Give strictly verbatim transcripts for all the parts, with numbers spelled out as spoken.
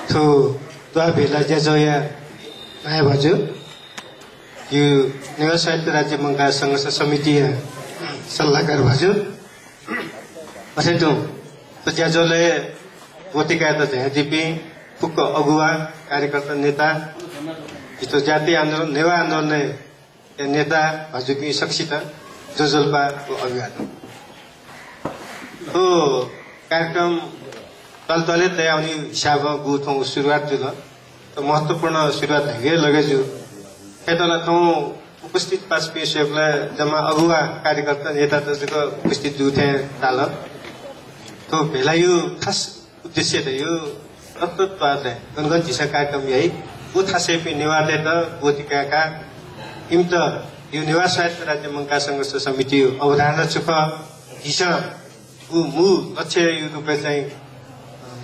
थ्व द्वाः भेला ज्याझ्वःया नायः भाजु, यो नेवाः स्वायत्त राज्य मंकाः संघर्ष समितिया सल्लाहकार भाजु, अथे तुं थ्व ज्याझ्वलय् ब्वति कायेत झायादीपिं फुक्क अगुवा, कार्यकर्ता, नेता, जितः जातीय आन्दोलन, नेवाः आन्दोलनय् नेता भाजुपिं सकसित ज्वजलपा व अभिवादन। थ्व कार्यक्रम त्वालतले तयावनी हिसाबं गु थौं सुरुवात जुल। त महत्त्वपूर्ण सुरुवात हे लगे जु। खय्‌त ला थौं उपस्थित पासापिं स्वयेबलय् जम्मा अगुवा, कार्यकर्ता, नेतात जक उपस्थित जू थें ताल। थ्व भेलायु खास उद्देश्य धयु रक्तत्वालय् गन गन झीसं कार्यक्रम याइ। व थासय्‌पिं नेवाःतय्‌त ब्वति काय्‌काः इमित यो नेवाः स्वायत्त राज्य मंकाः संघर्ष समितियु अवधारणा छु खः, झीसं व मू लक्ष्ययु रूपय् चाहिँ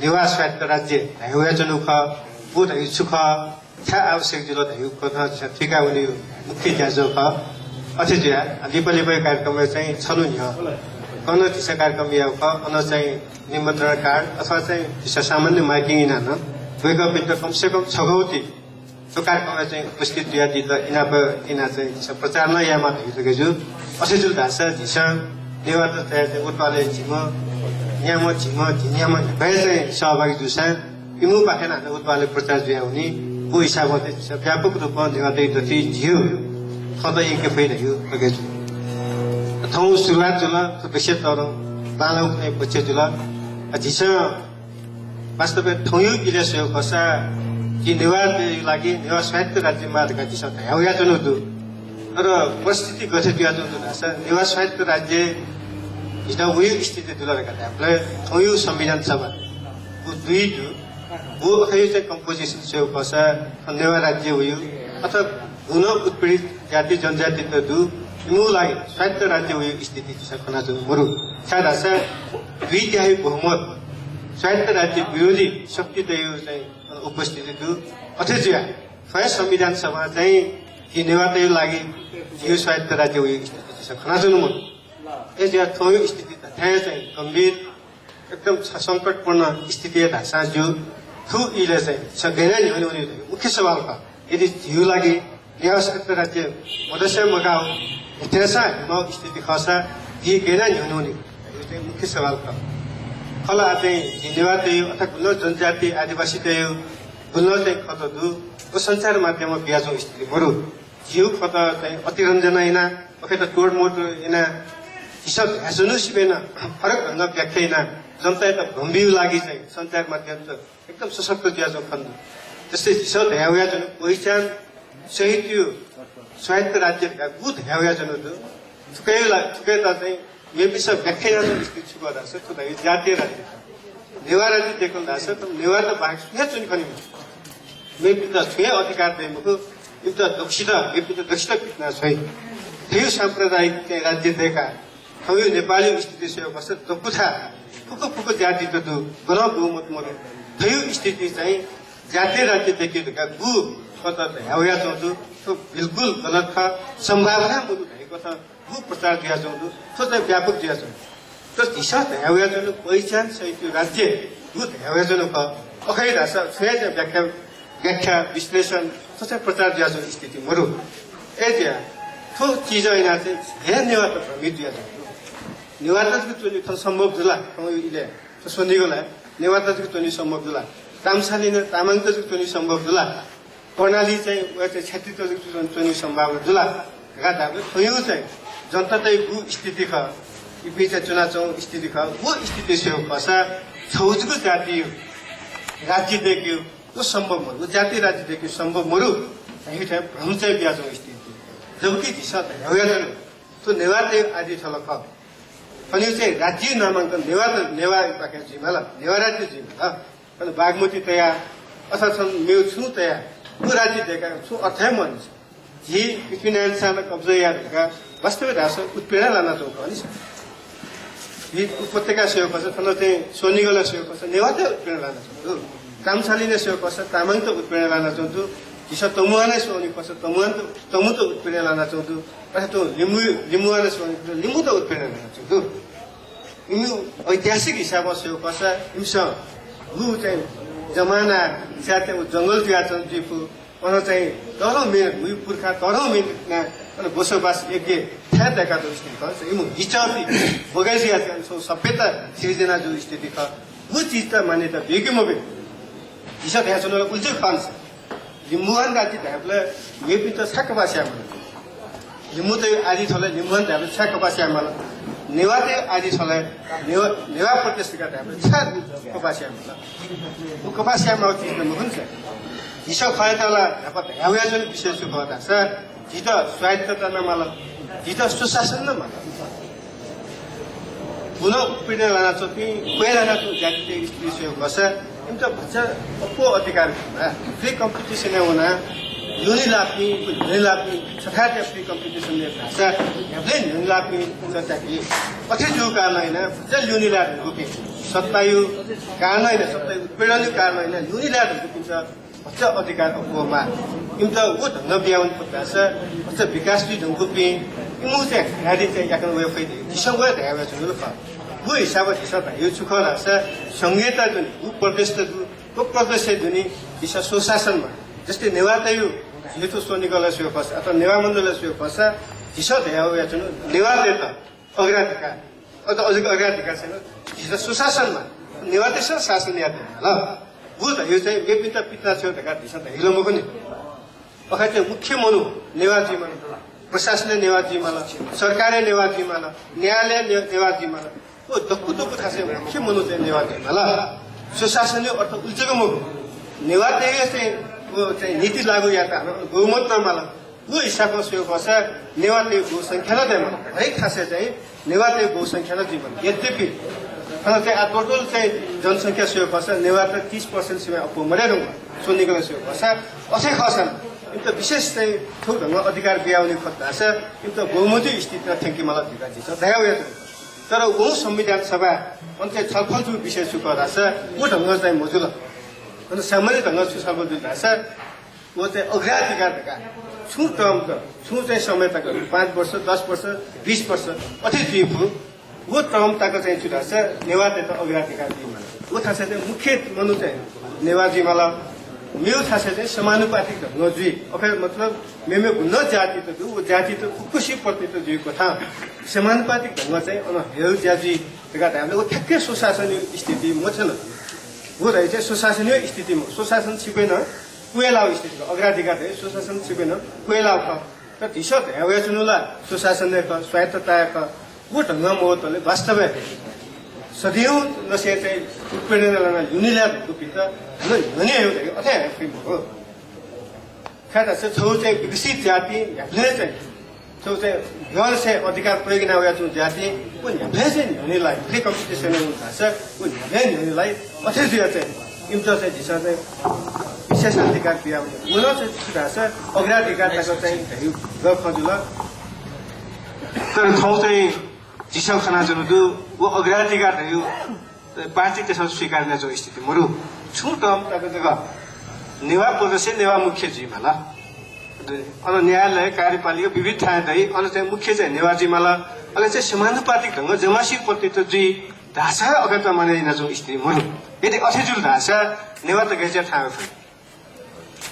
नेवाः स्वायत्त राज्य धायेवयाच्वनु खः, व धयु छु खः, छाय् आवश्यक जुल धयु कथं झीसं थुइका वनेयु मुख्य ज्याझ्वः खः। अथे जुयाः लिपा लिपायु कार्यक्रमय् चाहिँ छन्हु न्ह्यः कन झीसं कार्यक्रम याउ खः। अन चाहिँ निमन्त्रण कार्ड अथवा चाहिँ झीसं सामान्य माइकिङ इनाः नं वय्‌कःपिन्त कम से कम छगौति थ्व कार्यक्रमय् चाहिँ उपस्थित जुयादीत इनाप इनाः चाहिँ झीसं प्रचार नं यायेमाः धयु लगे जु। अथे जुल धाःसा झीसं नेवाःतय्‌त चाहिँ व त्वालय् झीम्ह न्याम्ह, झीम्ह, झी न्याम्ह न्ह्यःने चाहिँ सहभागी जूसां इमिपाखें नं व त्वालय् प्रचार जुयावनी। व हिसाबं चाहिँ झीसं व्यापक रूपं नेवाःतय् दथुइ झीयु खँत यंके फइ धयु लगे जु। थौं सुरुवात जुल, थ्व दक्वसित तःधं बांलाःगु खँय् पक्ष जुल। अ, झीसं वास्तवय् थौंयु इलय् स्वयेगु खःसा झी नेवाःतय्‌यु लागि नेवाः स्वायत्त राज्य माः धकाः झीसं धयावयाच्वनु दु। तर परिस्थिति गथे जुयाच्वनु दु धाःसा नेवाः स्वायत्त राज्य झीत वयु स्थिति दुल धकाः धायेबलय् थौंयु संविधान सभा व दुई दु। व अखयु चाहिँ composition स्वयेगु खःसा नेवाः राज्य वयु अथवा गुगुं उत्पीडित जाति जनजातित दु, इमिगु लागि स्वायत्त राज्य वयु स्थिति झीसं खनाच्वनु मरु। छाय्‌धाःसा दुई तिहाई बहुमत स्वायत्त राज्य विरोधी शक्तितयु चाहिँ उपस्थिति दु। अथे जुयाः थ्व हे संविधान सभा चाहिँ झी नेवाःतयु लागि झीयु स्वायत्त राज्य वयु स्थिति झीसं खनाच्वनु मरु। अय्‌जुयाः थ्वयु स्थिति धात्थें चाहिँ गम्भीर, एकदम छ-, संकटपूर्ण स्थिति हे धाःसां ज्यू। थ्व इलय् चाहिँ झीसं गय् यानाः न्ह्यःने वनी धइगु मुख्य सवाल खः। यदि झीयु लागि नेवाः स्वायत्त राज्य मदसें मगाः, न्ह्यथनाः च्वनेमाःगु स्थिति खःसा झी गय् यानाः न्ह्यःने वनी धइगु चाहिँ मुख्य सवाल खः। खला आः चाहिँ झी नेवाःतयु अथवा गुलि नं जनजाति आदिवासीतयु गुलि नं चाहिँ खँत दु, व सञ्चार माध्यमं बियाच्वंगु स्थिति मरु। झीयु खँत चाहिँ अतिरञ्जना यानाः, अखेत तोडमोड यानाः, झीसं धायेच्वनु सिबें नं फरक ढंगं व्याख्या यानाः जनतायात भ्रम बियु लागि चाहिँ सञ्चार माध्यमत एकदम सशक्त जुयाच्वंगु खने दु। जस्तै झीसं धयावयाच्वनु पहिचान सहितयु स्वायत्त राज्य धकाः गु धयावयाच्वनु दु। थुकियु ला-, थुकियात चाहिँ मेपिन्सं व्याख्या यानाच्वंगु स्थिति छु खः धाःसा थ्व धइगु जातीय राज्य खः। नेवाः राज्य दय्‌कल धाःसा थन नेवाःत बाहेक सुं हे च्वने खनी मखु। मेपिन्त छुं हे अधिकार दइ मखु। इमित दक्वसित, मेपिन्त दक्वसित पितिना छ्वइ। थयु साम्प्रदायिक चाहिँ राज्य दय्‌काः थौंयु नेपालयु स्थिति स्वयेगु खःसा दक्व थाय् फुक्क फुक्क जातित दु, गनं बहुमत मदु। थयु स्थिति चाहिँ जातीय राज्य दय्‌केगु धकाः गु कथं धयावयाच्वंगु दु। थ्व बिल्कुल गलत खः, सम्भावना मदु धइगु कथं गु प्रचार जुयाच्वंगु दु, थ्व चाहिँ व्यापक जुयाच्वंगु दु। तर झीसं धयावयाच्वंगु पहिचान सहितयु राज्य गु धयावयाच्वंगु खः। अथे धाःसा छुं हे चाहिँ व्याख्या, व्याख्या, विश्लेषण, थ्व चाहिँ प्रचार जुयाच्वंगु स्थिति मरु। अय्‌जुयाः थ्व चिजं यानाः चाहिँ झी हे नेवाःत भ्रमित जुयाच्वंगु दु। नेवाःत जक च्वने थन सम्भव जुल ला? थौंयु इलय् थ्व स्वनिगु ला? नेवाःत जक च्वने सम्भव जुल ला? ताम्सालिं नं तामाङत जक च्वने सम्भव जुल ला? कर्णाली चाहिँ व चाहिँ क्षत्रियत जक च्वने, च्वने सम्भावना जुल ला धकाः धाःबलय् थौंयु चाहिँ जनतातयु गु स्थिति खः, इपिं चाहिँ च्वनाच्वंगु स्थिति खः, व स्थिति स्वयेगु खःसा छगू जक जातियु राज्य दय्‌केगु व सम्भव मरु, व जातीय राज्य दय्‌केगु सम्भव मरु धइगु चाहिँ भ्रम चाहिँ बियाच्वंगु स्थिति। जबकि झीसं धयावयाच्वनु थ्व नेवाःतयु आदिथल खः। थनयु चाहिँ राज्य नामांकन नेवाः, नेवाःपाखें जुइमाल, नेवाः राज्य जुइमाल। अन बागमती तयाः अथवा छन मेगु छुं तयाः व राज्य दय्‌काः छुं अर्थ हे मदुनि। झी पृथ्वीनारायण शाहं कब्जा याये धकाः वास्तवय् धाःसा उत्पीडन लानाच्वंगु खः नि। झी उपत्यका स्वयेगु खःसा, थन चाहिँ स्वनिगलं स्वयेगु खःसा नेवाःत उत्पीडन लानाच्वंगु दु। ताम्सालिं स्वयेगु खःसा तामाङत उत्पीडन लानाच्वंगु दु। झीसं तमुवानं स्वयेगु खःसा तमुवान, तमुत उत्पीडन लानाच्वंगु दु। अथे तुं लिम्बु, लिम्बुवानं स्वयेगु खःसा लिम्बुत उत्पीडन लानाच्वंगु दु। इमि ऐतिहासिक हिसाबं स्वयेगु खःसा इमिसं गु चाहिँ जमाना स्याते व जंगल जुयाच्वंगु जुइफु। अन चाहिँ तःधं मेहनत, वइ पुर्खा तःधं मेहनत यानाः अन बसोबास योग्य थाय् दय्कातःगु स्थिति खः। इमिगु हिस्ट्री बगैं जुयाः चाहिँ छगू सभ्यता सिर्जना जूगु स्थिति खः। व चिजत मान्यता बीके मफु। झीसं धयाच्वनागु ला उलि जक खः नि। लिम्बुवान जाति धायेबलय् मेपिन्त छाय् कपास याये माल? लिम्बुतय् आदि थलय् लिम्बुवान धायेबलय् छाय् कपास याये माल? नेवाःतय् आदि थलय् नेवा, नेवाः प्रदेश धकाः धायेबलय् छाय् कपास याये माल? व कपास याये माःगु चिज नं मखु नि सर। झीसं खःयात ला न्हापा धयावयाच्वंगु विषय छु खः धाःसा, झीत स्वायत्तता नं माल, झीत सुशासन नं माल। पुनः उत्पीडन लानाच्वंपिं, क्वय् लानाच्वंपिं जातितय् स्थिति स्वयेगु खःसा इमित भचा अप्वः अधिकार दु। Free competition-य् वनाः ल्यूने लाःपिं, ल्यूने लाःपिं छथाय् free competition-य् धाःसा न्ह्याबलें ल्यूने लाःपिं जनतापिं अथे जूगु कारणं यानाः भचा ल्यूने लाये धुंकूपिं सत्ताया कारणं यानाः, सत्ताया उत्पीडनया कारणं यानाः ल्यूने लाये धुंकूपिन्त भचा अधिकार अप्वः माः। इमित व ढंगं बियावने फत धाःसा भचा विकास जुइ धुंकूपिं इमिगु चाहिँ हाराहारी चाहिँ याकनं वये फइ धइगु झीसं व धयावयाच्वनागु खः। व हिसाबं झीसं धयागु छु खः धाःसा संघीयता दुने, व प्रदेशत दु, व प्रदेशय् दुने झीसं स्वशासन माः। जस्तै नेवाःतय् झीसं स्वनिगलय् स्वये फसा अथवा नेवाः मण्डलय् स्वये फसा झीसं धयावयाच्वनागु नेवाःतय्त अग्राधिकार, अझ, अझ अग्राधिकार चाहिँ झीसं सुशासन माः। नेवाःतय्सं शासन याये माल। व धयागु चाहिँ मेपिन्त पितिना छ्वये धकाः झीसं धयागु ला मखु नि। अथे चाहिँ मुख्य मनू नेवाः जुइमाल, प्रशासनय् नेवाः जुइमाल, सरकारय् नेवाः जुइमाल, न्यायालयय् ने-, नेवाः जुइमाल। व दक्व दक्व थासय् मुख्य मनू चाहिँ नेवाः जुइमाल। सुशासनया अर्थ उलि जक मखु। नेवाःतय् चाहिँ, व चाहिँ नीति लागू यायेत हानं बहुमत नं माल। व हिसाबं स्वये फसा नेवाःतय् बहुसंख्या नं दयेमाल। हरेक थासय् चाहिँ नेवाःतय् बहुसंख्या नं जुइमाल। यद्यपि थन चाहिँ आः total चाहिँ जनसंख्या स्वये फसा नेवाःत तीस percent सिमाय् अप्वः मदये धुंकल। स्वनिगलय् स्वये फसा अथे खःसां इमित विशेष चाहिँ थ्व ढंगं अधिकार बियावने खत धाःसा इमित बहुमतया स्थितिइ थ्यंके माल धकाः झीसं धयावयाच्वना। तर व संविधान सभा अन चाहिँ छलफल जूगु विषय छु खः धाःसा व ढंगं चाहिँ मजुल। अन सामान्य ढंगं छु छलफल जुल धाःसा व चाहिँ अग्राधिकार धकाः छुं term त, छुं चाहिँ समय तक, पाँच वर्ष, दस वर्ष, बीस वर्ष अथे जुइफु। व term तक चाहिँ छु धाःसा नेवाःतय्त अग्राधिकार जुइमाल। व थासय् चाहिँ मुख्य मनू चाहिँ नेवाः जुइमाल। मेगु थासय् चाहिँ समानुपातिक ढंगं जुइ। अथे मतलब मेमेगु नं जातित दु, व जातित फुक्कसिया प्रतिनिधित्व जुइगु कथं समानुपातिक ढंगं चाहिँ अन हयेगु ज्या जुइ धकाः धायेबलय् व ठ्याक्कै सुशासनया स्थिति मछ्यन। व धइगु चाहिँ सुशासनया स्थिति मखु, सुशासन छिकपिं नं क्वय् लाःगु स्थिति खः। अग्राधिकार धइगु सुशासन छिकपिं नं क्वय् लाःगु खः। तर झीसं धयावयाच्वनागु ला सुशासन हे खः, स्वायत्तता हे खः। व ढंगं मवतले वास्तवय् सदियौं लसे चाहिँ उत्पीडन लानाः ल्यूने लाये धुंकूपिन्त हानं ल्यूने हयेगु धइगु अथे हये फइ मखु। खः धाःसा छगू चाहिँ विकसित जाति न्ह्याबलें चाहिँ छगू चाहिँ न्ह्यःने चाहिँ अधिकार प्रयोग याना वयाच्वंगु जाति व न्ह्याबलें चाहिँ न्ह्यःने लाइ। Free competition-य् वंगु धाःसा व न्ह्याबलें न्ह्यःने लाइ। अथे जुयाः चाहिँ इमित चाहिँ झीसं चाहिँ विशेषाधिकार बियावने। व नं चाहिँ छु धाःसा अग्राधिकार तक चाहिँ धइगु खँ जुल। तर थौं चाहिँ झीसं खनाच्वनागु दु, व अग्राधिकार धइगु पार्टीतय्सं स्वीकार यानाच्वंगु स्थिति मदु। छुं term तक जक नेवाः प्रदेशय् नेवाः मुख्य जुइमाल। अन न्यायालय, कार्यपालिका विविध थाय् दइ, अन चाहिँ मुख्य चाहिँ नेवाः जुइमाल। अले चाहिँ समानुपातिक ढंगं जम्मासिया प्रतिनिधित्व जुइ धाःसा अथे त मानय् यानाच्वंगु स्थिति मदु। यदि अथे जुल धाःसा नेवाःत गय् जुयाः थाहां वये फइ?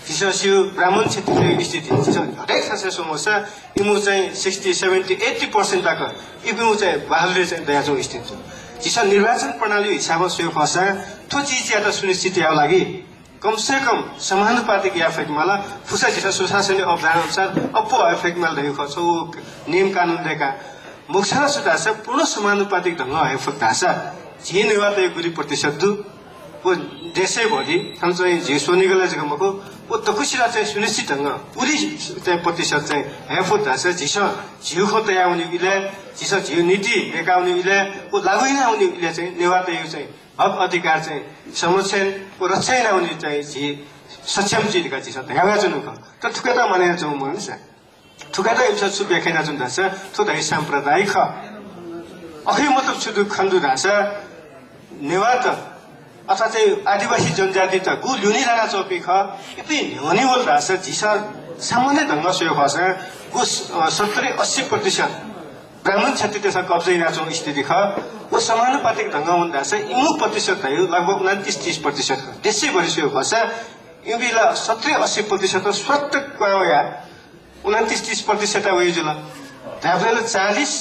झीसं स्यू ब्राह्मण क्षेत्रीतय् स्थिति, झीसं हरेक थासय् स्वंसा इमिगु चाहिँ sixty, seventy, eighty percent तक इपिनिगु चाहिँ बाहुल्य चाहिँ दयाच्वंगु स्थिति दु। झीसं निर्वाचन प्रणाली हिसाबं स्वये फसा थ्व चिजयात सुनिश्चित यायेगु लागि कम से कम समानुपातिक याये फय्के माल। फुसा झीसं सुशासनया अवधारणा अनुसार अप्वः हये फय्के माल धइगु खः, छगू नियम कानुन दय्काः। मखुसा ला छु धाःसा पूर्ण समानुपातिक ढंगं हये फत धाःसा झी नेवाःतय् गुलि प्रतिशत दु, व देशैभरि, थन चाहिँ झी स्वनिगलय् जक मखु, व दक्वसित चाहिँ सुनिश्चित ढंगं उलि चाहिँ प्रतिशत चाहिँ हये फत धाःसा झीसं झीगु खँ तयावनीगु इलय्, झीसं झीगु नीति दय्कावनीगु इलय्, व लागू यानावनीगु इलय् चाहिँ नेवाःतय्गु चाहिँ हक अधिकार चाहिँ संरक्षण व रक्षा यानावने चाहिँ झी सक्षम जुइ धकाः झीसं धयावयाच्वनागु खः। तर थुकियात मानय् यानाच्वंगु मखु नि सर। थुकियात इमिसं छु व्याख्या यानाच्वन धाःसा थ्व धाइ साम्प्रदायिक खः। अथे मतलब छु दु खँ दु धाःसा नेवाःत अथवा चाहिँ आदिवासी जनजातित गु ल्यूने लानाच्वंपिं खः, इपिं न्ह्यःने वल धाःसा झीसं सामान्य ढंगं स्वये फसा गु स-, अ, सत्तरी अस्सी प्रतिशत ब्राह्मण क्षेत्रीतय्सं कब्जा यानाच्वंगु स्थिति खः। व समानुपातिक ढंगं वन धाःसा इमिगु प्रतिशत धइगु लगभग उनन्तीस तीस प्रतिशत खः। देशैभरि स्वये फसा इपिं ला सत्तरी अस्सी प्रतिशत स्वात्त क्वहां वया उनन्तिस तीस प्रतिशत वइ जुल। धायेबलय् ला चालिस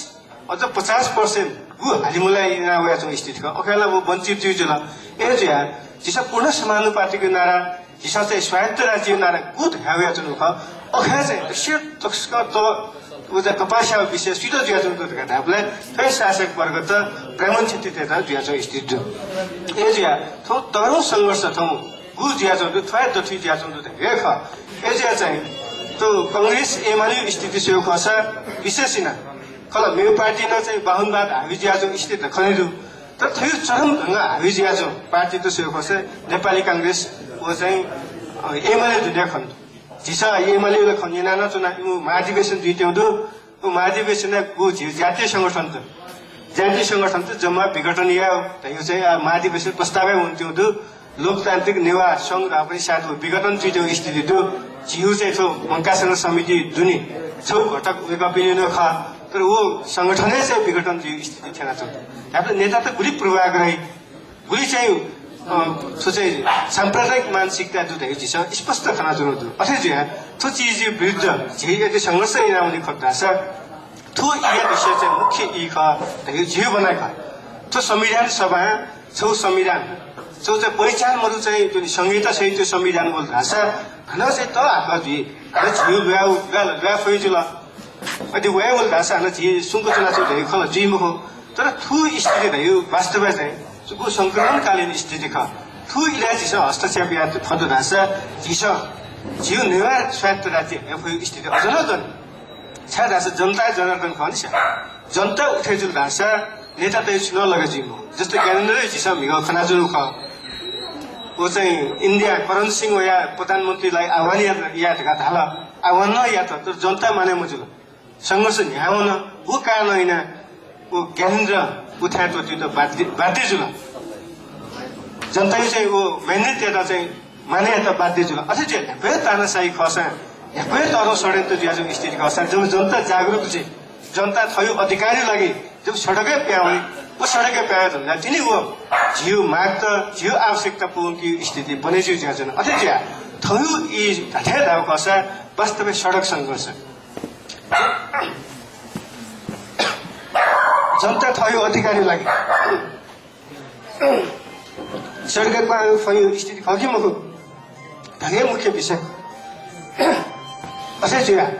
अझ पचास पर्सेन्ट गु हालिमुला याना वयाच्वंगु स्थिति खः। अखय् ला व वञ्चित जुइ जुल। अय् जुया झीसं पूर्ण समानुपातिक नारा, झीसं चाहिँ स्वायत्त राज्य नारा गु धया वयाच्वंगु खः। अखय् चाहिँ दक्ष तस्क त व चाहिँ कपास्याव विषय सुइत जुयाच्वंगु धकाः धायेबलय् थ्व शासक वर्ग त ब्राह्मण क्षत्रियतय्त जुयाच्वंगु स्थिति दु। अय् जुया थौं तःधंगु संघर्ष थौं गु जुयाच्वंगु दु, थ्व हे दथुइ जुयाच्वंगु दु धइगु हे खः। अय् जुया चाहिँ थ्व कांग्रेस एमालेया स्थिति स्वयेगु खःसा विशेष यानाः खला मेगु पार्टी नं चाहिँ बाहुनवाद हावी जुयाच्वंगु स्थिति त खने दु। तर थ्व चरम ढंगं हावी जुयाच्वंगु पार्टी त स्वयेगु खःसा नेपाली कांग्रेस व चाहिँ, अ, एमाले दुने खने दु। झीसं एमाले ला खँ न्यना नं च्वना, इमिगु महाधिवेशन जुइत्यंगु दु। व महाधिवेशनय् गु झी जातीय संगठनत, जातीय संगठनत जम्मा विघटन यायेगु धइगु चाहिँ, आ, महाधिवेशन प्रस्तावय् वनेत्यंगु दु। लोकतान्त्रिक नेवाः संघ धाःगु साथ व विघटन जुइत्यंगु स्थिति दु। झीगु चाहिँ थ्व मंकाः संघ समिति दुनि, छगू घटक वय्कःपिनि नं खः, तर व संगठनय् चाहिँ विघटन जुइगु स्थिति थ्यनाच्वंगु दु। धायेबलय् नेतात गुलि पूर्वाग्रही, गुलि चाहिँ, अ, थ्व चाहिँ साम्प्रदायिक मानसिकता दु धइगु झीसं स्पष्ट खनाच्वनागु दु। अथे जुया थ्व चिजया विरुद्ध झी यदि संघर्ष यानावने खः धाःसा थ्व ईया विषय चाहिँ मुख्य ई खः धइगु झीगु भनाइ खः। थ्व संविधान सभां छगू संविधान, छगू चाहिँ पहिचान मदु चाहिँ जुन संहिता सहित संविधान वल धाःसा हानं चाहिँ तःहाकः जुइ। हानं झीगु ल्वाः, ल्वाः, ल्वाः फइ जुल। अथे वये वल धाःसा हानं झी सुंक च्वनाच्वंगु धइगु खँ ला जुइ मखु। तर थ्व स्थिति धइगु वास्तवय् चाहिँ गु संक्रमणकालीन स्थिति खः। थ्व इलय् झीसं हस्तक्षेप याये फत धाःसा झीसं झीगु नेवाः स्वायत्त राज्य हये फइगु स्थिति अझ नं दनि। छाय् धाःसा जनता जनार्दन खः नि स्या। जनता उठे जुल धाःसा नेतातय् छुं नं लगे जुइ मखु। जस्तै ज्ञानेन्द्रया झीसं म्हिगः खनाच्वनागु खः। व चाहिँ इन्डिया करण सिंह वयाः प्रधानमन्त्रीलाई आह्वान या, या धकाः धाल। आह्वान नं यात, तर जनता माने मजुल। संघर्ष न्ह्यावन। व कारणं यानाः व ज्ञानेन्द्र उथाय् त्वःतेत बाध्य, बाध्य जुल। जनताया चाहिँ व mandate-यात चाहिँ मानय् यायेत बाध्य जुल। अथे जुया न्ह्याक्व हे तानाशाही खःसां, न्ह्याक्व हे तःधंगु षड्यन्त्र जुयाच्वंगु स्थिति खःसां, जब जनता जागरुक जुइ, जनता थःगु अधिकारया लागि जब सडकय् पिहां वइ, व सडकय् पिहां वये धुंकाः तिनि व झीगु मागत, झीगु आवश्यकता पूवंकेगु स्थिति बने जुइ जुयाच्वन। अथे जुया थःगु ई धात्थें धाःगु खःसा वास्तवय् सडक संघर्ष। जनता थःगु अधिकारया लागि सडकय् पिहां वइगु स्थिति खः कि मखु धइगु मुख्य विषय। अथे जुया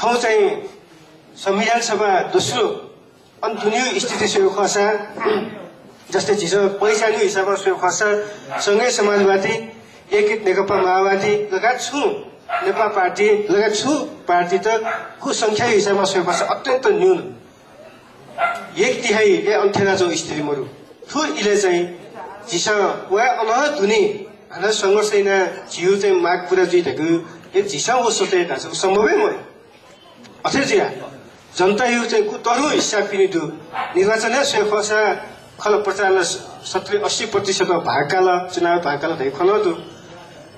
थौं चाहिँ संविधान सभा दोस्रो अन दुनेगु स्थिति स्वयेगु खःसा, जस्तै झीसं पहिचानया हिसाबं स्वयेगु खःसा, संघीय समाजवादी, एकीकृत नेकपा माओवादी लगायत छुं नेपाल पार्टी लगायत छुं पार्टीत गु संख्याया हिसाबं स्वयेगु खःसा अत्यन्त न्यून। एक तिहाई हे अन्त्यनाच्वंगु स्थिति मरु। थ्व इलय् चाहिँ झीसं व अन हे दुने हानं संघर्ष यानाः झीगु चाहिँ माग पूरा जुइ धकाः हे झीसं व सोचे धाःसा व सम्भव हे मरु। अथे जुया जनताया चाहिँ गु तःधंगु हिस्सा पिने दु। निर्वाचनय् स्वये खःसा खला प्रचारं सत्तरी अस्सी प्रतिशत भाग काल, चुनाव भाग काल धइगु खँ नं दु।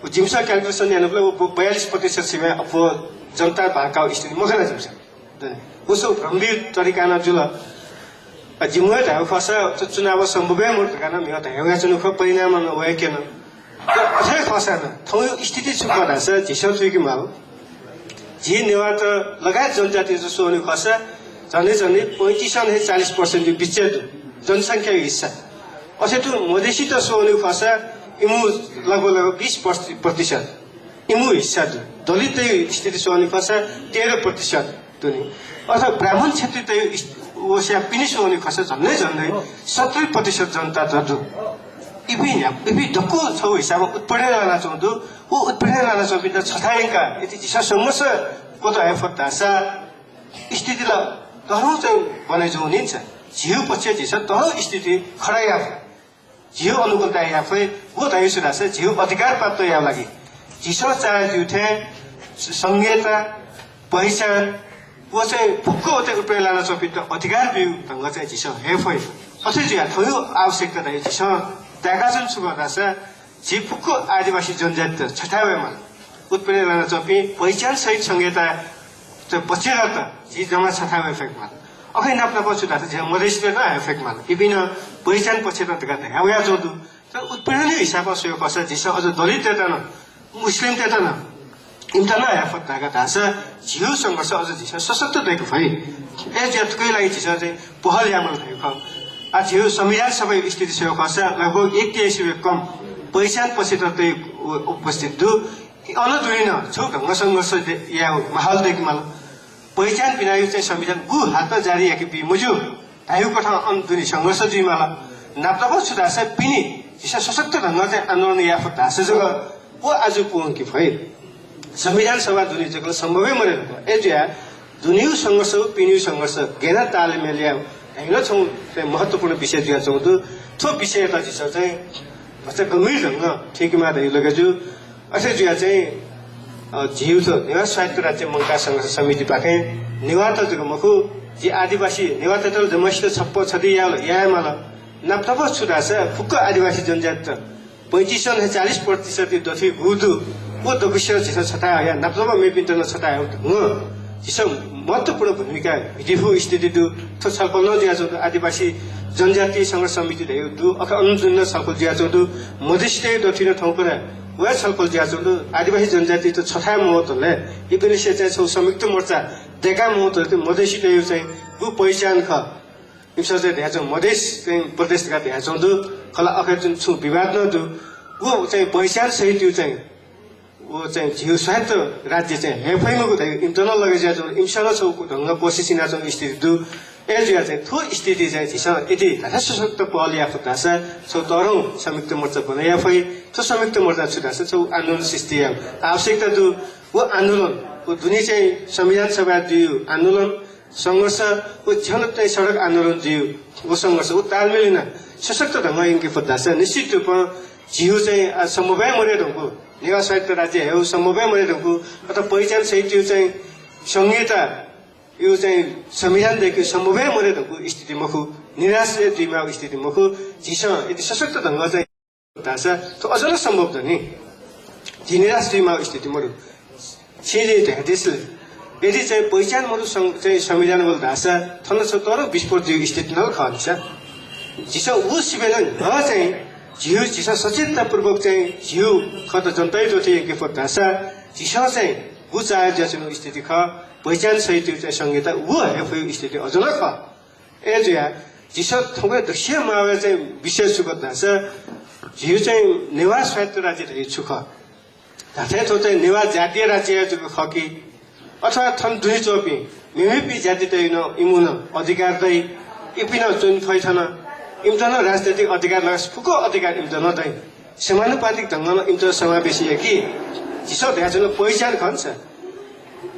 व जिमिसं calculation यानाबलय् व बयालिस प्रतिशत सिबें अप्वः जनता भाग काःगु स्थिति मखना जिमिसं। व सः भ्रमभीत तरिकां नं जुल। अ, जिमिसं धाःगु खःसा चु-, चुनाव सम्भव हे मरु धकाः नं म्हिगः धयावयाच्वनागु खः, परिणामं नं वय्कल। तर अथे खःसा नं थौंया स्थिति छु खः धाःसा झीसं थुइके माःगु। झी नेवाःत लगायत जनजातित स्वनागु खःसा झन्डै झन्डै पैंतिस नं हे चालिस percent-या बिचय् दु, जनसंख्याया हिस्सा। अथे तुं मधेसीत स्वनागु खःसा इमिगु लगभग लगभग बीस प्रतिशत इमिगु हिस्सा दु। दलितया स्थिति स्वनागु खःसा तेह्र प्रतिशत दुनि। अथवा ब्राह्मण क्षेत्रीतय् इस-, वस्यां पिने स्वनागु खःसा झन्डै झन्डै सत्तरी प्रतिशत जनता त दु। इपिं न्ह्या-, इपिं दक्व छगू हिसाबं उत्पीडनय् लानाच्वंगु दु। व उत्पीडनय् लानाच्वंपिन्त छथाय् यंकाः यदि झीसं संघर्ष क्वतः हये फत धाःसा स्थिति ला तःधंगु चाहिँ बने जूगु निंतिं झीगु पक्षय् झीसं तःधंगु स्थिति खडा याये फइ। झीगु अनुकूलताय् याये फइ, व धइगु छु धाःसा झीगु अधिकार प्राप्त यायेगु लागि झीसं चाहे जूथें संघीयता, पहिचान, व चाहिँ फुक्क व चाहिँ उत्पीडनय् लानाच्वंपिन्त अधिकार बीगु ढंग चाहिँ झीसं हये फइ। अथे जुयाः थौंया आवश्यकता धइगु झीसं ताय्काच्वनागु छु खः धाःसा झी फुक्क आदिवासी जनजातित छथाय् वयेमाल। उत्पीडनय् लानाच्वंपिं पहिचान सहित संघीयता चाहिँ पक्षधरत झी जम्मा छथाय् वये फय्केमाल। अथे नाप नाप छु धाःसा झी मधेसीत नं हये फय्केमाल। इपिं नं पहिचान पक्षधर धकाः धयावयाच्वंगु दु। तर उत्पीडनया हिसाबं स्वयेगु खःसा झीसं अझ दलिततय्त नं, मुस्लिमतय्त नं, इमित नं हये फत धाःसा झीगु संघर्ष अझ झीसं सशक्त दयेके फइ। अय् जुयाः थुकिया लागि झीसं चाहिँ पहल यायेमाल धइगु खः। आ, झीगु संविधान सभाया स्थिति स्वयेगु खःसा लगभग एक तिहाइसे कम पहिचान पक्षधरतय् उपस्थित दु। अन दुने नं छगू ढंग संघर्ष दे-, यायेगु माहौल दयेकेमाल। पहिचान बिनाया चाहिँ संविधान गु हातं जारी याके बी मज्यू धाइगु कथं अन दुने संघर्ष जुइमाल। नापनापं छु धाःसा पिने झीसं सशक्त ढंगं चाहिँ आन्दोलन याये फत धाःसा जक व आजु पूवंके फइ। संविधान सभा दुने जक ला सम्भव हे मदयेधुंकल। अय् जुयाः दुनेया संघर्ष व पिनेया संघर्ष गय् याना तालमेल यायेगु धाइगु नं छगू चाहिँ महत्त्वपूर्ण विषय जुयाच्वंगु दु। थ्व विषययात झीसं चाहिँ भचा गम्भीर ढंगं थुइकेमाः धइगु लगे जू। अथे जुयाः चाहिँ, अ, झीगु थ्व नेवाः स्वायत्त राज्य मंकाः संघर्ष समितिपाखें नेवाःत जक मखु, झी आदिवासी नेवाःतय्त ला जम्मासित छप्पँ छधी याये, यायेमाल। नापनापं छु धाःसा फुक्क आदिवासी जनजातित पैंतिस नं हे चालिस प्रतिशत दथुइ गु दु, व दक्वसित झीसं छथाय् हयाः नापनापं मेपिन्त नं छथाय् हयेगु ढंगं झीसं महत्त्वपूर्ण भूमिका भिंके फु स्थिति दु। थ्व छलफल नं जुयाच्वंगु दु। आदिवासी जनजाति संघर्ष समिति धइगु दु, अथे अन दुने नं छलफल जुयाच्वंगु दु। मधेसीतय् दथुइ नं थौंकन्हय् व हे छलफल जुयाच्वंगु दु। आदिवासी जनजातित छथाय् मवतले इपिनिसें चाहिँ छगू संयुक्त मोर्चा दय्का मवतले मधेसीतय् चाहिँ गु पहिचान खः। इमिसं चाहिँ धयाच्वं मधेस चाहिँ प्रदेश धकाः धयाच्वं दु। खला अथे जुन छुं विवाद नं दु। व चाहिँ पहिचान सहित चाहिँ व चाहिँ झीगु स्वायत्त राज्य चाहिँ हये फइमखु धइगु इमित नं लगे जुयाच्वं दु। इमिसं नं छगू ढंग कोसिस यानाच्वंगु स्थिति दु। अय् जुयाः चाहिँ थ्व स्थिति चाहिँ झीसं यदि धात्थें सशक्त पहल याये फत धाःसा छगू तःधंगु संयुक्त मोर्चा बने याये फइ। थ्व संयुक्त मोर्चा छु धाःसा छगू आन्दोलन सृष्टि यायेगु आवश्यकता दु। व आन्दोलन, व दुने चाहिँ संविधान सभाय् जुइगु आन्दोलन, संघर्ष, व झ्यालत चाहिँ सडक आन्दोलन जुइगु व संघर्ष, व तालमेल यानाः सशक्त ढंगं यंके फत धाःसा निश्चित रूपं झीगु चाहिँ, आ, सम्भव हे मदयेधुंकूगु, नेवाः स्वायत्त राज्य हयेगु सम्भव हे मदयेधुंकूगु, अथवा पहिचान सहितया चाहिँ संघीयताया चाहिँ संविधान दयेकेगु सम्भव हे मदयेधुंकूगु स्थिति मखु, निराश हे जुइमाःगु स्थिति मखु। झीसं यदि सशक्त ढंगं चाहिँ धाःसा थ्व अझ नं सम्भव दनि। झी निराश जुइमाःगु स्थिति मदु। छिं जिं धयादिसँ ले, यदि चाहिँ पहिचान मदु सं-, चाहिँ संविधान वल धाःसा थन छगू तःधंगु विस्फोट जुइगु स्थिति नं खः नि सा। झीसं व सिबें नं न्ह्यः चाहिँ झीगु, झीसं सचेततापूर्वक चाहिँ झीगु खँत जनताया दथुइ यंके फत धाःसा झीसं चाहिँ गु चाहे जुयाच्वंगु स्थिति खः, पहिचान सहितया चाहिँ संघीयता व हये फइगु स्थिति अझ नं खः। अय् जुयाः झीसं थौंकन्हय् दक्वसिबें माः वइगु चाहिँ विषय छु खः धाःसा झीगु चाहिँ नेवाः स्वायत्त राज्य धइगु छु खः। धात्थें थ्व चाहिँ नेवाः जातीय राज्य जक खः कि, अथवा थन दुने च्वंपिं मेमेपिं जातितय् नं इमिगु नं अधिकार दइ, इपिं नं च्वने फइ थन, इमित नं राजनैतिक अधिकार लगायत फुक्क अधिकार इमित नं दइ। समानुपातिक ढंगं नं इमित समावेश याइ कि। झीसं धयाच्वनागु पहिचान खः नि सा।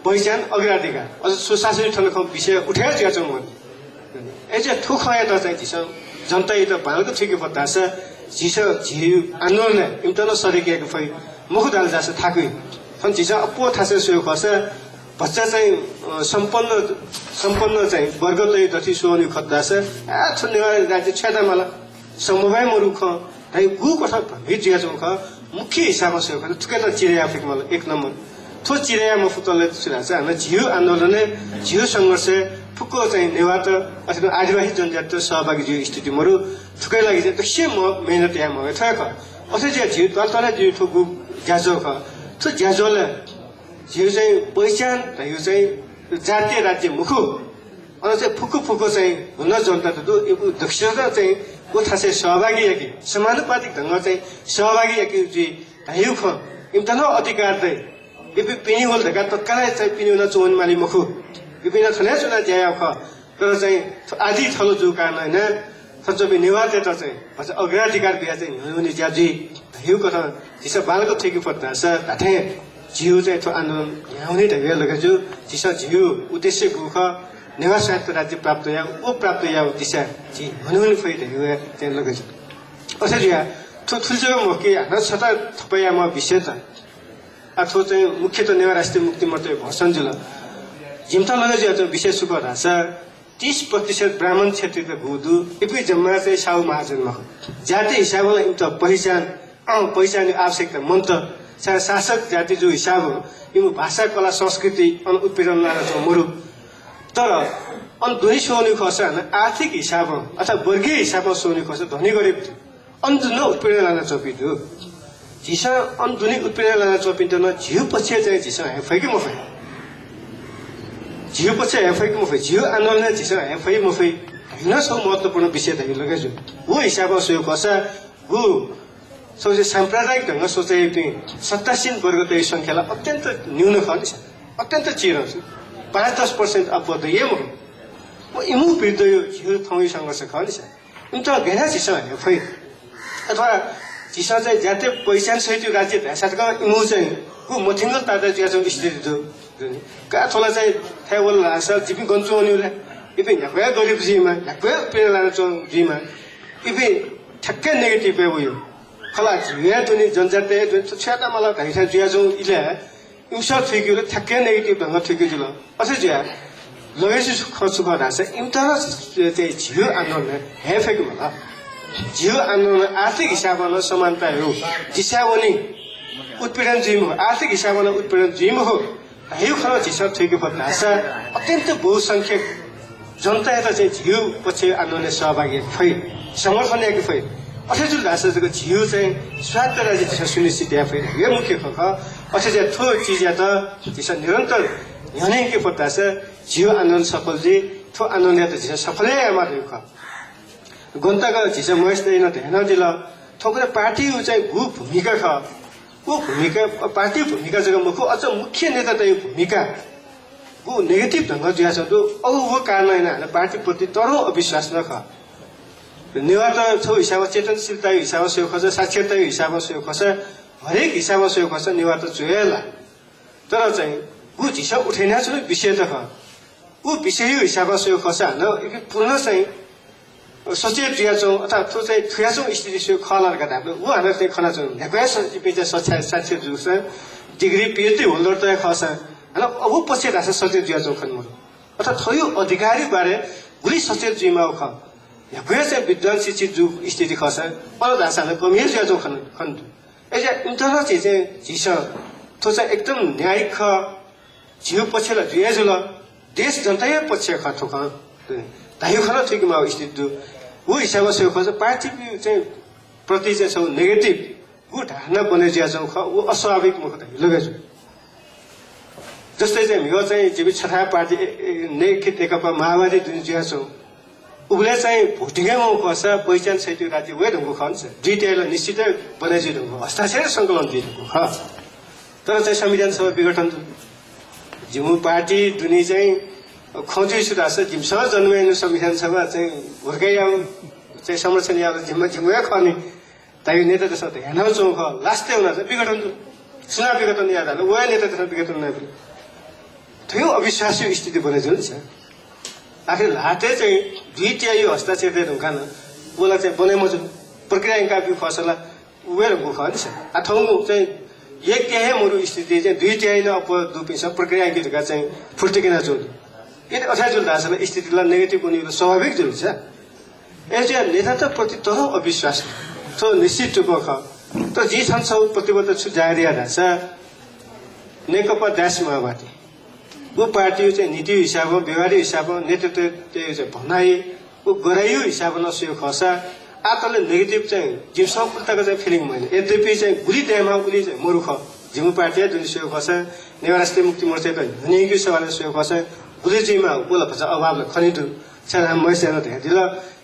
पहिचान, अग्राधिकार, अझ सुशासन थन खँ विषय उठे हे जुयाच्वंगु मदु। अय् जुयाः थ्व खँयात चाहिँ झीसं जनतायात बांलाक थुइके फत धाःसा झीसं झीगु आन्दोलनय् इमित नं सरिक याके फइ। मखु धाल धाःसा थाकुइ। थन झीसं अप्वः थासय् स्वयेगु खःसा भचा चाहिँ, अ, सम्पन्न, सम्पन्न चाहिँ वर्गतय् दथुइ स्वःगु खः धाःसा, आ, थ्व नेवाः राज्य छु यायेत माल? सम्भव हे मदु खँ धइगु कथं भ्रमित जुयाच्वंगु खः। मुख्य हिसाबं स्वयेगु खःसा थुकियात चिरे याये फइके माल, एक नम्बर। थ्व चिरे याये मफुतले छु धाःसा हानं झीगु आन्दोलनय्, झीगु संघर्षय् फुक्क चाहिँ नेवाःत अथवा आदिवासी जनजातित सहभागी जुइगु स्थिति मदु। थुकिया लागि चाहिँ दक्वसिबें मेहनत याये माःगु थ्व हे खः। अथे जुयाः झीगु त्वालतले जुइगु थ्व गु ज्याझ्वः खः। थ्व ज्याझ्वलय् झीगु चाहिँ पहिचान धइगु चाहिँ जातीय राज्य मखु। अन चाहिँ फुक्क फुक्क चाहिँ हुन जनता त दु, इपिं दक्वसित चाहिँ व थासय् सहभागी याके, समानुपातिक ढंगं चाहिँ सहभागी याके जुइ धइगु खँ। इमित नं अधिकार दइ। इपिं पिने वल धकाः तत्कालै चाहिँ पिने वनाः च्वने माली मखु। इपिं नं थन हे च्वनाः ज्या याःगु खः। तर चाहिँ थ्व आदि थलो जूगु कारणं यानाः थन च्वंपिं नेवाःतय्त चाहिँ भचा अग्राधिकार बियाः चाहिँ न्ह्यःने ज्या जुइ धइगु कथं झीसं बांलाक थुइके फत धाःसा धात्थें झीगु चाहिँ थ्व आन्दोलन न्ह्याः वनी धइगु लगे जू। झीसं झीगु उद्देश्य गु खः, नेवाः स्वायत्त राज्य प्राप्त यायेगु, व प्राप्त यायेगु दिशाय् झी न्ह्यःने वने फइ धइगु चाहिँ लगे जू। अथे जुयाः थ्व थुलि जक मखु कि हानं छता थप यायेमाःगु विषय त। आ, थ्व चाहिँ मुख्यतः नेवाः राष्ट्रिय मुक्ति मोर्चाया भर्सन जुल। जिमित लगे जुयाच्वंगु विषय छु खः धाःसा तीस प्रतिशत ब्राह्मण क्षेत्रीत गु दु, इपिं जम्मा चाहिँ साहु महाजन मखु। जाति हिसाबं ला इमित पहिचान, अँ, पहिचानया आवश्यकता मन्त। छाय् शासक जाति जूगु हिसाबं इमिगु भाषा, कला, संस्कृति अन उत्पीडन लानाच्वंगु मदु। तर अन दुने स्वःगु खःसा हानं आर्थिक हिसाबं अथवा वर्गीय हिसाबं स्वःगु खःसा धनी गरिब दु। अन दुने उत्पीडन लानाच्वंपिं दु। झीसं अन दुने उत्पीडन लानाच्वंपिन्त नं झीगु पक्षय् चाहिँ झीसं हये फइ कि मफइ? झीगु पक्षय् हये फइ कि मफइ? झीगु आन्दोलनय् झीसं हये फइ मफइ? धइगु नं छगू महत्त्वपूर्ण विषय धइगु लगे जू। व हिसाबं स्वयेगु खःसा व सबसे साम्प्रदायिक ढंगं सोचय् याइपिं सत्तासीन वर्गतय् संख्या ला अत्यन्त न्यून खः नि सा। अत्यन्त चिधं छु। पाँच दस percent अप्वः दइ हे मखु। व इमिगु विरुद्धयु झीगु थौंयु संघर्ष खः नि सा। इमित गय् यानाः झीसं हये फइ? अथवा झीसं चाहिँ जातीय पहिचान सहितयु राज्य धायेसा तकं इमिगु चाहिँ व मथिंगल ताःताः जुयाच्वंगु स्थिति दु। का थ्व ला चाहिँ थाय् वल धाःसा जिपिं गन च्वंवनीगु ला? इपिं न्ह्याक्व हे गरिब जुइमा, न्ह्याक्व हे उत्पीडन लानाच्वंगु जुइमा। इपिं ठ्याक्कै negative-य् वइगु। खला झीगु हे दुने, जनजातीय दुने, थ्व छु यायेत माल धाइथाय् जुयाच्वंगु इलय् इमिसं थुइकेगु ला ठ्याक्कै negative ढंगं थुइके जुल। अथे जुयाः लगे जूगु खँ छु खः धाःसा इमित नं झी-, झीगु आन्दोलनय् हये फइ कि मखु ला? झीगु आन्दोलनय् आर्थिक हिसाबं नं समानता हे दु। जिस्याः वनी, उत्पीडन जुइ मखु, आर्थिक हिसाबं नं उत्पीडन जुइ मखु। धइगु खँ नं झीसं थुइके फत धाःसा अत्यन्त बहुसंख्यक जनतायात चाहिँ झीगु पक्षय् आन्दोलनय् सहभागी याके फइ, समर्थन याके फइ। अथे जुल धाःसा जक झीगु चाहिँ स्वायत्त राज्य झीसं सुनिश्चित याये फइ। हे मुख्य खँ खः। अथे जुयाः थ्व चिजयात झीसं निरन्तर न्ह्यःने यंके फत धाःसा झीगु आन्दोलन सफल जुइ। थ्व आन्दोलनयात झीसं सफल हे यायेमाः धइगु खः। गन तक झीसं महेश दाइनं धयादिल, थौंकन्हय् पार्टीया चाहिँ गु भूमिका खः, व भूमिका, पार्टीया भूमिका जक मखु, अझ मुख्य नेतातय् भूमिका गु negative ढंगं जुयाच्वंगु दु। अ, व कारणं यानाः हानं पार्टीप्रति तःधंगु अविश्वास नं खः। नेवाःत छगू हिसाबं चेतनशीलताया हिसाबं स्वयेगु खःसा, साक्षरताया हिसाबं स्वयेगु खःसा, हरेक हिसाबं स्वयेगु खःसा नेवाःत च्वय् ला। तर चाहिँ गु झीसं उठे यानाच्वंगु विषय त खः। उ विषयया हिसाबं स्वयेगु खःसा हानं इपिं पूर्ण चाहिँ सचेत जुयाच्वंगु अथवा थ्व चाहिँ थुयाच्वंगु स्थिति स्वयेगु खः ला धकाः धायेबलय् व हानं चाहिँ खनाच्वंगु। न्ह्याक्व हे स-, इपिं चाहिँ सच्छा-, साक्षर जूसां, degree, PhD holder त हे खःसां हानं अ, व पक्षय् धाःसा सचेत जुयाच्वंगु खने मदु। अथवा थ्वया अधिकारया बारे गुलि सचेत जुइमाःगु खः। न्ह्याक्व हे चाहिँ विद्वान शिक्षित जूगु स्थिति खःसां अन धाःसा हानं कमी हे जुयाच्वंगु खने, खने दु। अय्‌जुयाः इमित नं झी चाहिँ, झीसं थ्व चाहिँ एकदम न्यायिक खः, झीगु पक्ष ला जुया जुल, देश जनताया पक्ष खः थ्व खँ। धाइगु खँ नं थुइके माःगु स्थिति दु। व हिसाबं स्वयेगु खःसा पार्टी चाहिँ प्रति चाहिँ छगू negative गु धारणा बने जुयाच्वंगु खः, व अस्वाभाविक मखु धाइगु लगे जू। जस्तै चाहिँ म्हिगः चाहिँ जिमि छथाय् पार्टी, ए, ए, ने-, नेकपा माओवादी दुने जुयाच्वंगु। उबलय् चाहिँ voting हे मवःगु खःसा पहिचान सहितयु राज्य वये धुंकूगु खः नि सर। दुई तिहाइ ला निश्चित हे बने जुइ धुंकूगु, हस्ताक्षर संकलन जुइ धुंकूगु खः। तर चाहिँ संविधान सभा विघटन जु-, जिमि पार्टी दुने चाहिँ खँ जुइ छु धाःसा जिमिसं जन्म यानागु संविधान सभा चाहिँ हुर्कायागु चाहिँ संरक्षण यायेगु जिम्मा जिमिगु हे खः नि। धाइगु नेतातय्सं धयाच्वंगु खः, last-य् वनाः चाहिँ विघटन जुल। सुनां विघटन याये धाल, व हे नेतातय्सं विघटन यानाबिल। थ्व अविश्वासया स्थिति बने जुल नि सर। आखिर ल्हातय् चाहिँ दुई तिहाइया हस्ताक्षर दये धुंकाः नं व ला चाहिँ बने मजुल। प्रक्रिया यंकाब्यूगु खःसा ला व हे धुंकूगु खः नि सर। आः थौंगु चाहिँ एक तिहाइ हे मदु स्थिति चाहिँ दुई तिहाइ नं अप्वः दुपिन्सं प्रक्रिया यंकी धकाः चाहिँ फुर्ति क्यनाच्वंगु दु। यदि अथे जुल धाःसा ला स्थिति ला negative वनेगु ला स्वाभाविक जुल नि सर। अय्‌जुयाः नेतात प्रति तःधंगु अविश्वास। थ्व निश्चित रूपं खः। तर जिं थन छगू प्रतिबद्धता छु जाहेर याये धाःसा नेकपा दास माओवादी। व पार्टीया चाहिँ नीतिया हिसाबं, व्यवहारया हिसाबं, नेतृत्वया चाहिँ भनाइ, व गराइया हिसाबं नं स्वयेगु खःसा आः तले negative चाहिँ जिमिसं उलि तक चाहिँ feeling मयाना। यद्यपि चाहिँ गुलि दयेमाः उलि चाहिँ मरु खः। जिमि पार्टीया दुने स्वयेगु खःसा, नेवाः राष्ट्रिय मुक्ति मोर्चायात न्ह्यःने यंकेगु सवालय् स्वयेगु खःसा गुलि जुइमाः व ला भचा अभाव ला खने दु। छाय्‌धाःसा महेश दाइनं धयादिल,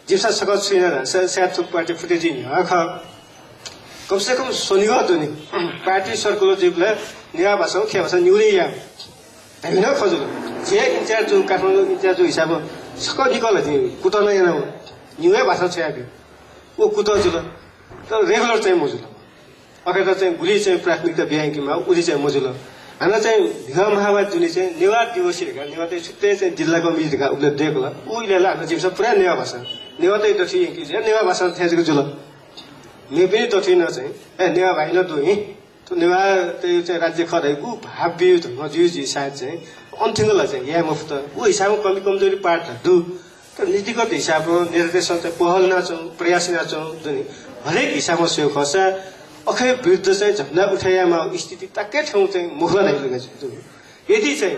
जिमिसं छकः छु याना धाःसा सायद थ्व पार्टी फुटे जुइ न्ह्यः खः। कम से कम स्वनिगः दुने पार्टी circular जुइबलय् नेवाः भाषां खय् भाषां न्यूने यायेगु धाइगु नं खँ जुल। झी हे in-charge जूगु, काठमाडौं in-charge जूगु हिसाबं छकः निकः ला जिं कुतः नं यानागु, न्यूगः भाषां छ्वयाब्यू। व कुतः जुल, तर regular चाहिँ मजुल। अखेर चाहिँ गुलि चाहिँ प्राथमिकता बिया यंकेमाः उलि चाहिँ मजुल। हानं चाहिँ म्हिगः माओवादी दुने चाहिँ नेवाः दिवस धकाः नेवाःतय् छुट्टै चाहिँ जिल्ला कमिटी धकाः उबलय् दय्‌कल। उ इलय् ला हानं जिमिसं पुरा नेवाः भाषां, नेवाःतय् दथुइ यंके जुया नेवाः भाषां थथे जक जुल। मेपिनि दथुइ नं चाहिँ, ए, नेवाः भाइ नं दु हिं, थ्व नेवाःतय् चाहिँ राज्य खः धइगु भाव बियु धुंकल जुइ जुइ सायद चाहिँ अन थ्यंक ला चाहिँ याये मफुत। व हिसाबं कमी कमजोरी पार्ट ला दु। तर नीतिगत हिसाबं नेतातय्सं चाहिँ पहल यानाच्वंगु, प्रयास यानाच्वंगु दु नि। हरेक हिसाबं स्वयेगु खःसा अखय् विरुद्ध चाहिँ झन्डा उठे यायेमाःगु स्थिति ताके थ्यंगु चाहिँ मखु ला धाइगु लगे जू। यदि चाहिँ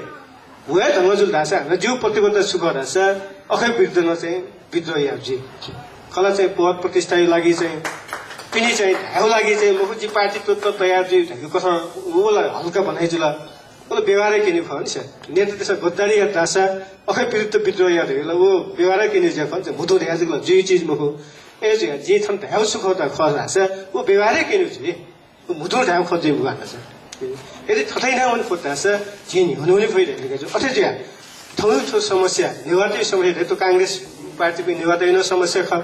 व हे धंगु जुल धाःसा हानं जिगु प्रतिबद्धता छु खः धाःसा अखय् विरुद्ध नं चाहिँ विद्रोह याये जुइ। खला चाहिँ पद प्रतिष्ठाया लागि चाहिँ पिने चाहिँ धायेगु लागि चाहिँ मखु, जि पार्टी त, त तयार जुइ धायेगु कथं व ला हल्का बनाइ जुल। व ला व्यवहारय् क्यनेगु खः नि सर। नेता देशा गद्दारी यात धाःसा, अखै विरुद्ध विद्रोह यात धायेगु ला व व्यवहारय् क्यनेगु ज्या खः नि सर। म्हुतुं धयाः जक ला जुइ चिज मखु। अय् जुया जिं थन धायेगु छु खः धाःसा, खः धाःसा व व्यवहारय् क्यनेगु जुइ। व म्हुतुं धायेगु खः जुइ मखु धाःसा। यदि थथे याना वने फत धाःसा जिं न्ह्यःने वने फइ धायेगु जु। अथे जुया थौं थ्व समस्या, नेवाःतय् समस्या, थ्व कांग्रेस पार्टीपिं नेवाःतय् नं समस्या खः।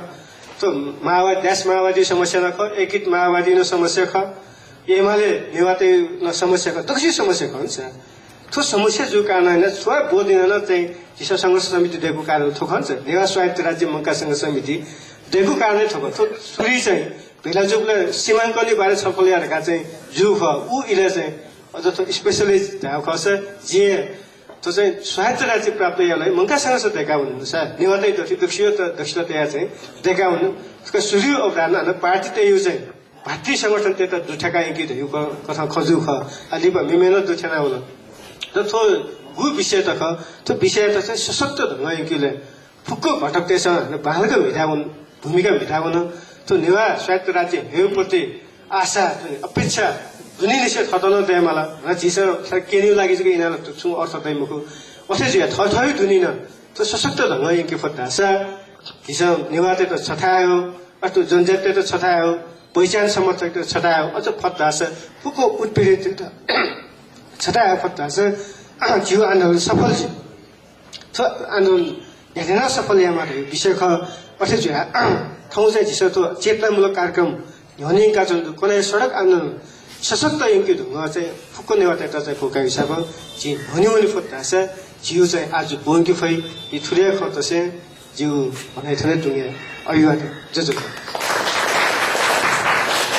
थ्व माओवादी, देश माओवादी समस्या नं खः, एकीकृत माओवादी नं समस्या खः। एमाले नेवाःतय् नं समस्या खः, दक्वसिया समस्या खः नि सर। थ्व समस्या जूगु कारणं याना थ्व ब्वदिन नं चाहिँ झीसं संघर्ष समिति दयेकूगु कारण थ्व खः नि सर। नेवाः स्वायत्त राज्य मंकाः संघर्ष समिति दयेकूगु कारण थ्व खः। थ्व सुरुइ चाहिँ भेला जूबलय् सीमांकनया बारे छलफल याये धकाः चाहिँ जूगु खः। उ इलय् चाहिँ अझ थ्व specialist धायेगु खःसा जिं थ्व चाहिँ स्वायत्त राज्य प्राप्त यायेगु लागि मंकाः संघर्ष दयेका वनेनु सर। नेवाःतय् दथि दक्वसिया त दक्वसिया तयाः चाहिँ दयेका वनेनु। थुका सुरुइ अवधारणा हानं पार्टीतय् चाहिँ भातृ संगठनतय्त दुथ्याका यंकी धइगु क-, कथं खँ जूगु खः। आ लिपा मेमेनं दुथ्याना वल। तर थ्व गु विषयत खः, थ्व विषयत चाहिँ सशक्त ढंगं यंकेगु लय् फुक्क घटकतय्सं बांलाक म्हिता वन, भूमिका म्हिता वन। थ्व नेवाः स्वायत्त राज्य हयेगु प्रति आशा, अपेक्षा दुनेंनिसें थःत नं दयेमाल। र झीसं थ्व क्यनेगु लागि जक इनाः ला छुं अर्थ दइ मखु। अथे जुया थःथःगु दुने नं थ्व सशक्त ढंगं यंके फत धाःसा झीसं नेवाःतय्त छथाय् हयेगु, अथवा जनजातितय्त छथाय् हयेगु, पहिचान समर्थकतय्त छथाय् हयेगु, अझ फत धाःसा फुक्क उत्पीडिततय्त छथाय् हयेगु फत धाःसा झीगु आन्दोलन सफल जुइ। थ्व आन्दोलन न्ह्याथें नं सफल यायेमाः धइगु विषय खः। अथे जुया थौं चाहिँ झीसं थ्व चेतनामूलक कार्यक्रम न्ह्यःने यंकाच्वनागु दु। कन्हय् सडक आन्दोलन सशक्त यंके धुंगः चाहिँ फुक्क नेवाःतय्त चाहिँ क्वकायेगु हिसाबं झी न्ह्यःने वने फत धाःसा झीगु चाहिँ आजु ब्वंके फइ। यि थुलि हे खँ तसें जिगु भनाइ थन तुं याये। अभिवादन। जय जगत।